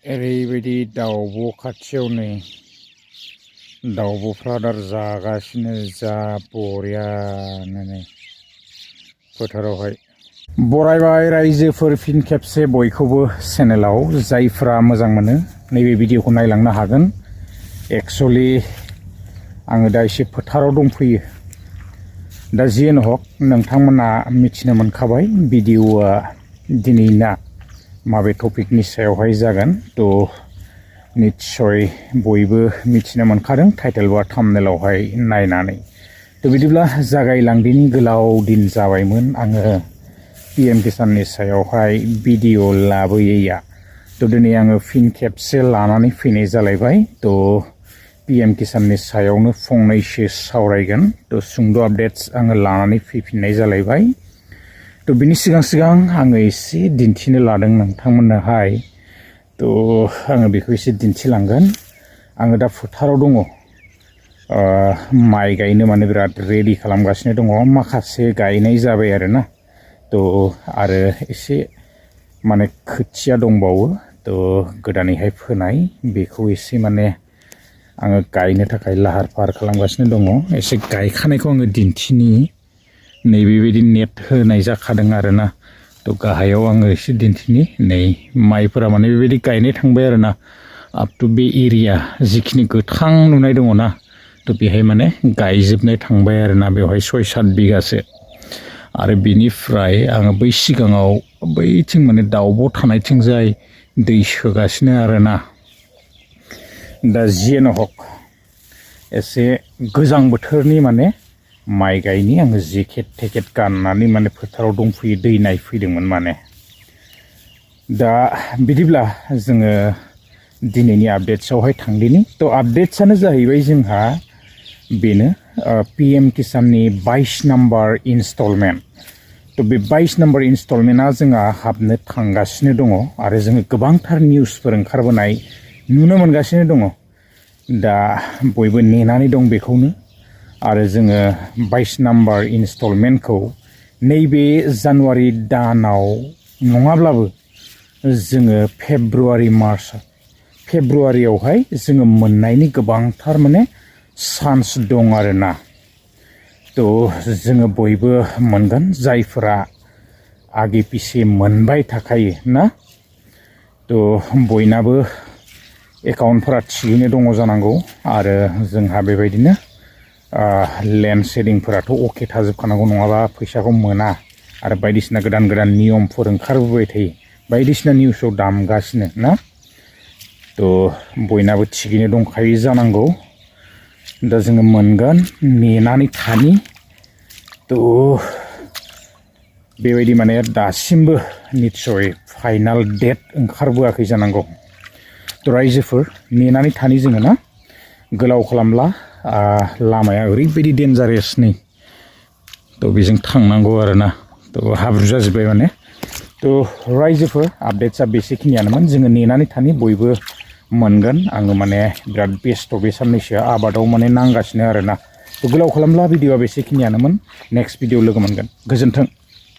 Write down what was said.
ओरैबायदि दाउब' खाथियावनो दाउब'फ्रा आदार जागासिनो जा बरियानो नै फोथारावहाय। बरायबाय रायजोफोर फिन खेबसे बयखौबो चेनेलाव जायफ्रा मोजां मोनो नैबे भिडिअखौ नायलांनो हागोन। एक्चुअलि आङो दा एसे फोथाराव दंफैयो। दा जियानो हक नोंथांमोना मिथिनो मोनखाबाय भिडिअआ दिनैना माबे टपिकनि सायावहाय जागोन। तो निश्चय बयबो मिथिनो मोनखादों टाइटेल बा थाम्बनेलावहाय नायनानै। तो बिदिब्ला जागायलांदिनि गोलाव दिन जाबायमोन आङो पीएम किसाननि सायावहाय भिडिअ लाबोयैया। तो दिनै आङो फिन खेबसे लानानै फैनाय जालायबाय। तो पीएम किसाननि सायावनो फंनैसो सावरायगोन। तो सुंद' आपडेट्स आङो लानानै फैफिननाय जालायबाय। तो बिनि सिगां आङो एसे दिन्थिनो लादों नोंथांमोननोहाय। तो आङो बेखौ एसे दिन्थिलांगोन। आङो दा फोथाराव दङ। माइ गायनो माने बिराद रेडि खालामगासिनो दङ। माखासे गायनाय जाबाय आरोना। तो आरो एसे माने खोथिया दंबावो। तो गोदानैहाय फोनाय बेखौ एसे माने आङो गायनो थाखाय लाहार फाहार खालामगासिनो दङ। एसे गायखानायखौ आङो दिन्थिनि। नैबेबायदि नेट होनाय जाखादों आरोना। तो गाहायाव आङो एसे दिन्थिनि। नै माइफोरा माने बेबायदि गायनाय थांबाय आरोना। आप टु बे एरिया जिखिनि गोथां नुनाय दङ ना। तो बेहाय माने गायजोबनाय थांबाय आरोना बेवहाय 6-7 बिगासो। आरो बिनिफ्राय आङो बै सिगाङाव बैथिं माने दाउब' थानायथिंजाय दै सोगासिनो आरोना। दा जियानो हक एसे गोजां बोथोरनि माने माइ गायनि आङो जेकेट थेकेट गाननानै माने फोथाराव दंफैयो दै नायफैदोंमोन माने। दा बिदिब्ला जोङो दिनैनि आपडेट्सआवहाय थांदिनि। तो आपडेट्सआनो जाहैबाय जोंहा बेनो पीएम किसाननि 22 नम्बर इनस्टलमेन्ट। तो बे 22 नम्बर इनस्टलमेन्टआ जोंहा हाबनो थांगासिनो दङ आरो जोङो गोबांथार निउसफोर ओंखारबोनाय नुनो मोनगासिनो दङ। दा बयबो नेनानै दं बेखौनो। आरो जोङो 22 नम्बर इनस्टलमेन्टखौ नैबे जानुवारि दानाव नङाब्लाबो जोङो फेब्रुवारियावहाय जोङो मोननायनि गोबांथार माने चान्स दं आरोना। तो जोङो बयबो मोनगोन जायफोरा आगे पिछे मोनबाय थाखायो ना। तो बयनाबो एकाउन्टफोरा थिगैनो दङ जानांगौ। आरो जोंहा बेबायदिनो लेन्ड सेडिंफोराथ' अके थाजोबखानांगौ नङाबा फैसाखौ मोना। आरो बायदिसिना गोदान गोदान नियमफोर ओंखारबोबाय थायो। बायदिसिना निउसाव दामगासिनो ना। तो बयनाबो थिगैनो दंखायो जानांगौ। दा जोङो मोनगोन नेनानै थानि। तो बेबायदि माने दासिमबो निश्चय फाइनाल डेट ओंखारबोआखै जानांगौ। तो रायजोफोर नेनानै थानि जोङो ना। गोलाव खालामब्ला लामाया ओरैबायदि डेन्जारेस नै। तो बेजों थांनांगौ आरोना। तो हाब्रु जाजोब्बाय माने। तो रायजोफोर आपडेट्सआ बेसेखिनियानोमोन। जोङो नेनानै थानि बयबो मोनगोन। आङो माने बिराद बेस्थ' बे साननैसोआ आबादाव माने नांगासिनो आरोना। तो गोलाव खालामब्ला भिडिअआ बेसेखिनियानोमोन। नेक्स्ट भिडिअ लोगो मोनगोन। गोजोन्थों।